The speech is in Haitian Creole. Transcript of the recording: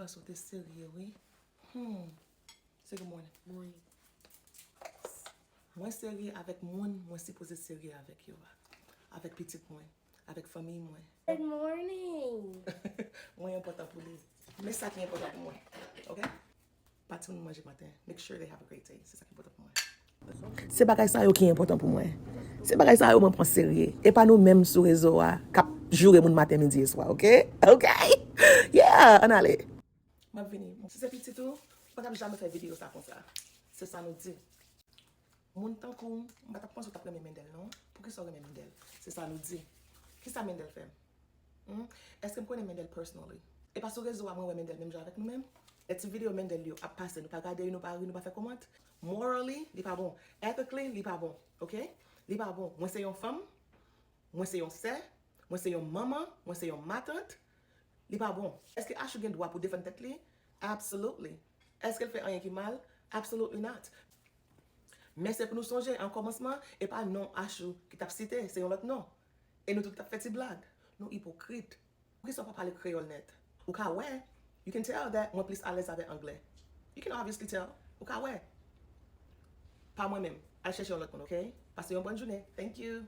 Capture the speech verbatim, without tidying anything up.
Sa te serye, wi. Hmm. Serye mwen. Mwen. Mwen serye avèk moun mwen sipoze serye avèk yo a. Avèk pitit mwen, avèk fanmiy mwen. Good morning. Mwen enpòtan pou li. Men sa ki enpòtan pou mwen. Ok? Pa timoun manje maten. Make sure they have a great day. Se sa ki enpòtan pou mwen. Se bagay sa yo ki enpòtan pou mwen. Se bagay sa yo mwen pran serye. E pa nou menm sou rezo a k ap joure moun maten, midi e swa, ok? Ok? Yeah, ann ale. M ap vini. Si se pitit ou, ou pa t ap jamè fè videyo sa konsa. Se sa nou di. Moun tankou w, m pa t ap panse w t ap renmen Mendel non. Poukisa w renmen Mendel? Se sa nou di. Kisa Mendel fè m? Hmm? Èske m konnen Mendel personally? E pa sou rezo a mwen wè Mendel menm jan avèk nou menm? Lè ti videyo Mendel yo ap pase, nou pa gade yo, nou pa ri, nou pa fè kòmant? Morally, li pa bon. Ethically, li pa bon. Ok? Li pa bon. Mwen se yon fanm, mwen se yon sè, mwen se yon manman, mwen se yon matant. Li pa bon. Èske Ashou gen dwa pou defann tèt li? Absolutely. Èske l fè anyen ki mal? Absolutely not. Men se pou nou sonje, an kòmansman, e pa non Ashou ki t ap site, se yon lòt non. E nou tout t ap fè ti blag. Nou ipokrit. Poukisa w pa pale kreyòl nèt? Ou ka wè. You can tell that mwen plis alèz avè anglè. You can obviously tell. Ou ka wè. Pa mwen menm. Al chèche yon lòt moun, ok? Pase yon bòn jounen. Thank you.